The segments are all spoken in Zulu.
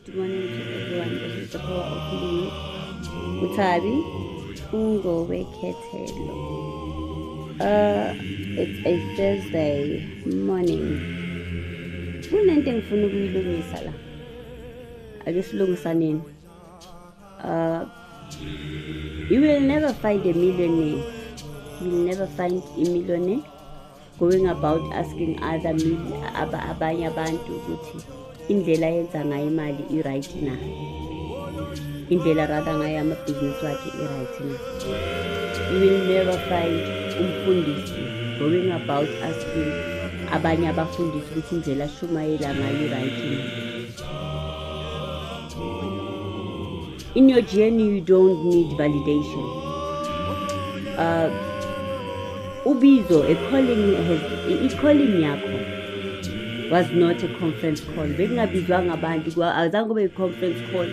Good morning to everyone. This is the power of healing. Utabi Ungowekhethelo. It's a Thursday morning. Kunento engifuna ukuyilungisa la. Ake silungisaneni. You will never find a millionaire. You will never find a millionaire going about asking other abanye abantu ukuthi indlela yenza ngayo imali i-right na, indlela rather ngayo amabhizinisi wakhe i-right na. You will never find umfundisi going about asking abanye abafundisi ukuthi indlela ashumayela ngayo i-right na. In your journey, you don't need validation. Ubizo, a calling has, a calling yakho was not a conference call. Bekungabizwanga abantu, azange kube conference call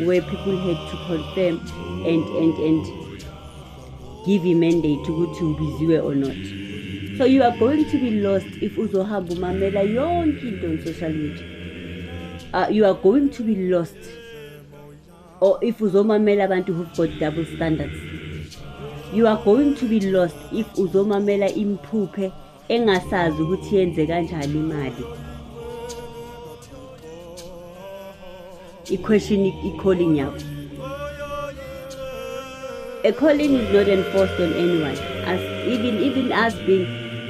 where people had to confirm and give a mandate ukuthi ubiziwe or not. So you are going to be lost if uzohamba umamela yonke into on social media. You are going to be lost or if uzomamela abantu who've got double standards. You are going to be lost if uzomamela imphuphe engasazi ukuthi yenze kanjani imali. I-question i-calling yakho. A calling is not enforced on anyone. As even us being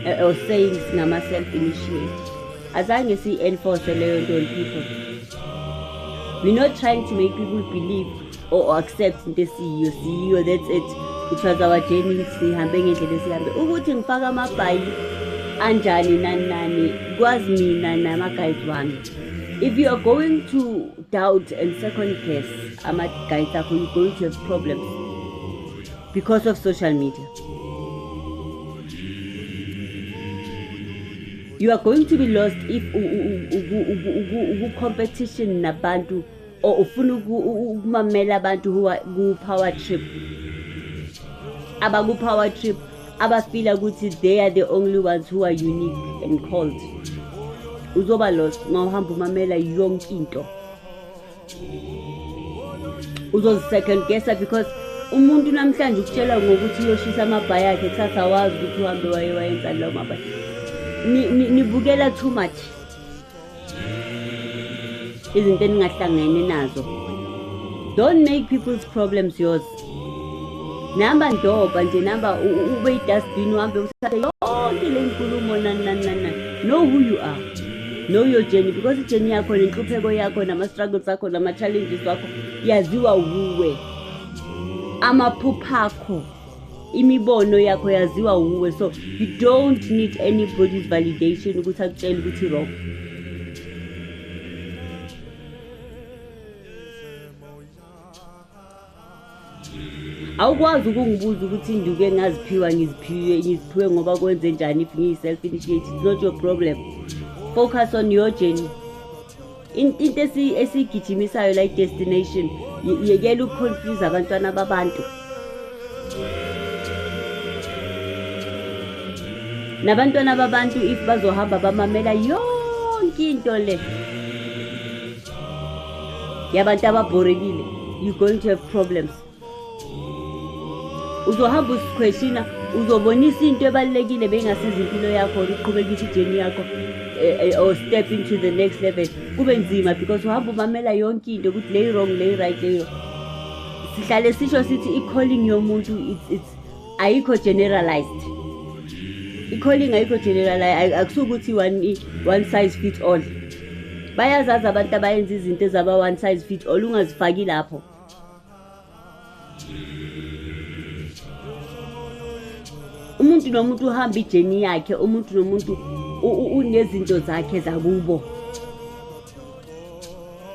or saying singama self-initiate. Azange si-enforce leyo nto on people. We're not trying to make people believe or accept into CEO, that's it. It was our journey, sihambe ngendlela esihambe. Ukuthi ngifaka amabhayi anjani nani nani, kwazi mina nama-guides wami. If you are going to doubt and second guess ama-guides akho, you're going to have problems because of social media. You are going to be lost if competition nabantu or ufuna ukumamela abantu who are ku-power trip. Abaku power trip, abafila ukuthi they are the only ones who are unique and called. Uzoba lost mawuhamba umamela yonke into. Uzozi second guesser because umuntu namhlanje ukutshela ngokuthi uyoshisa amabhayi akhe, kusasa awazi ukuthi uhambe waye wayenza lawo mabhayi. Nibukela too much izinto eningahlangene nazo. Don't make people's problems yours. Namba ndoba nje, namba ube i-dustbin uhambe uthathe yonke le nkulumo nani nani nani. Know who you are. Know your journey, because i-journey yakho nenhlupheko yakho nama-struggles akho nama-challenges wakho yaziwa wuwe. Amaphupho akho, imibono yakho yaziwa wuwe. So you don't need anybody's validation ukuthi akutshele ukuthi wrong. Awukwazi ukungibuza ukuthi induku engaziphiwa ngiziphiwe ngoba kwenze njani if ngiyi-self initiated. It's not your problem. Focus on your journey. Into esiyigijimisayo like destination, yekela ukuconfuse abantwana babantu. Nabantwana babantu if bazohamba bamamela yonke into le yabantu ababhorekile, you're going to have problems. Uzohamba usiquestiona, uzobonisa into ebalulekile bengasiza impilo yakho uqhubekise ijourney yakho or step into the next level. Kube nzima because uhamba umamela yonke into ukuthi le wrong, le right, le wrong. Sihlale sisho sithi i-calling yomuntu it's ayikho generalized. I-calling ayikho generalized, akusukuthi one size fit all. Bayazazi abantu abayenza izinto ezaba one size fit all, ungazifaki lapho. Umuntu nomuntu uhamba ijourney yakhe, umuntu nomuntu unezinto zakhe zakubo.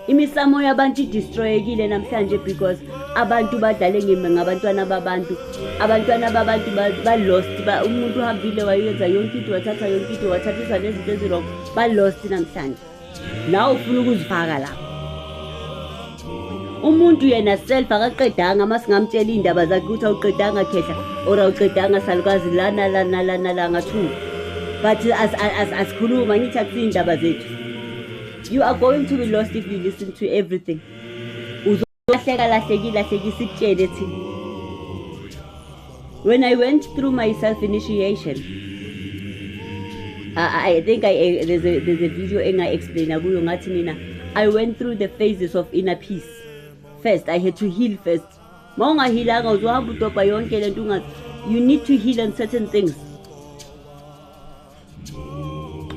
Imisamo yabantu idestroyekile namhlanje because abantu badlale ngabantwana babantu. Abantwana babantu ba lost, umuntu uhambile wayenza yonke into, wathatha yonke into, wathathisa nezinto ezirong, ba lost namhlanje. Nawe ufuna ukuzifaka lapho. Umuntu yena self akaqedanga, masingamtshela indaba zakhe ukuthi awuqedanga khehla or awuqedanga salukazi lana lana lana la ngathu. But as asikhuluma ngithi akusindaba zethu. You are going to be lost if you listen to everything. Uzolahleka lahleki lahleki sikutshele thina. When I went through my self-initiation, I think there's a video enga-explaina kuyo ngathi mina I went through the phases of inner peace. First, I had to heal first. Ma ungahilanga uzohamba udobha yonke lento ungazi. You need to heal on certain things.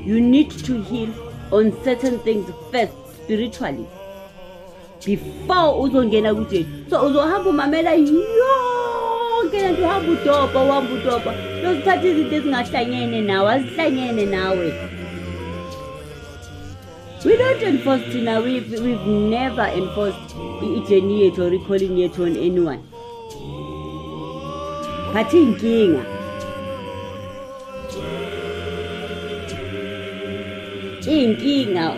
You need to heal on certain things first, spiritually, before uzongena kuJesu. So uzohamba umamela yonke lento, uhamba udobha, uhamba udobha. Uyozithatha izinto ezingahlangene nawe, azihlangene nawe. We don't enforce thina, we've never enforced i-journey yethu or i-calling yethu on anyone. But inkinga. Inkinga.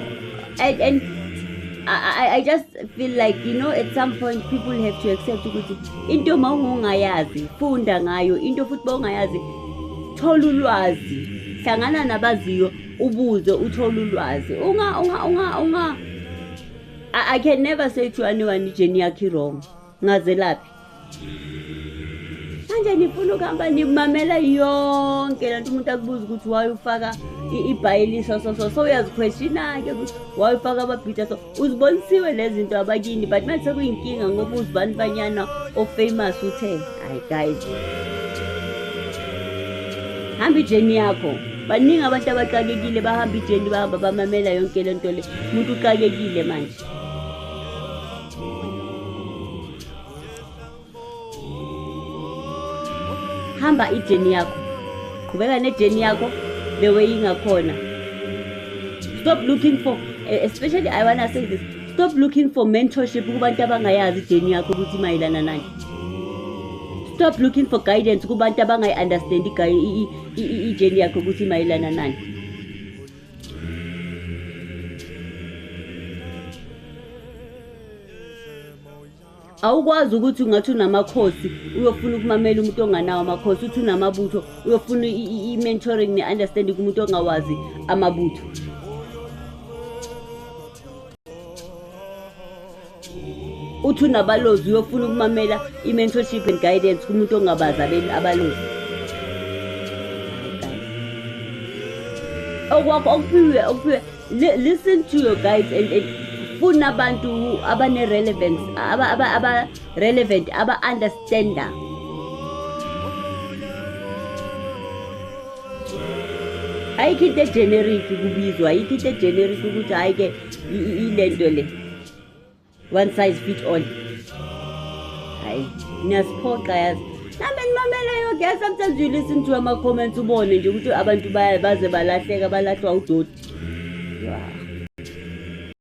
And I just feel like, you know, at some point people have to accept ukuthi into ma ungayazi, funda ngayo, into futhi ba ungayazi, thola ulwazi, hlangana nabaziyo, ubuze uthole ulwazi. Unga I can never say to anyone i-journey yakho wrong. Ngazelaphi? Manje nifuna ukuhamba nimamela yonke lento umuntu akubuza ukuthi why ufaka ibhayili so so so so uyaziquestiona ke ukuthi why ufaka amabhida so uzibonisiwe lezi zinto abakini, but manje sekuyinkinga ngoba uzibani banyana o-famous uthe hayi guys, hamba i-journey yakho. Baningi abantu abaxakekile bahamba i-journey, bahamba bamamela yonke lento le, umuntu uxakekile manje. Hamba i-journey yakho, qhubeka ne-journey yakho the way ingakhona. Stop looking for, especially I wanna say this, stop looking for mentorship kubantu abangayazi i-journey yakho ukuthi mayelana nani. Stop looking for guidance kubantu abangayi-understand i-journey yakho ukuthi mayelana nani. Awukwazi ukuthi ungathi unamakhosi uyofuna ukumamela umuntu onganawo amakhosi, uthi unamabutho uyofuna i-mentoring ne-understanding kumuntu ongawazi amabutho. Uthi unabalozi uyofuna ukumamela i-mentorship and guidance kumuntu ongabazi abalozi. Okwakho okuphiwe, listen to your guides and funa abantu abane-relevance, aba-relevant, aba-understander. Ayikho into e-generic kubizwa, ayikho into e-generic ukuthi hhayi-ke ile nto le, one size fit all. Hayi, niyasiphoqa yazi. Nami nimamela yonke yazi, sometimes you listen to ama-comments ubone nje ukuthi abantu baze balahleka, balahlwa udoti. Yeah.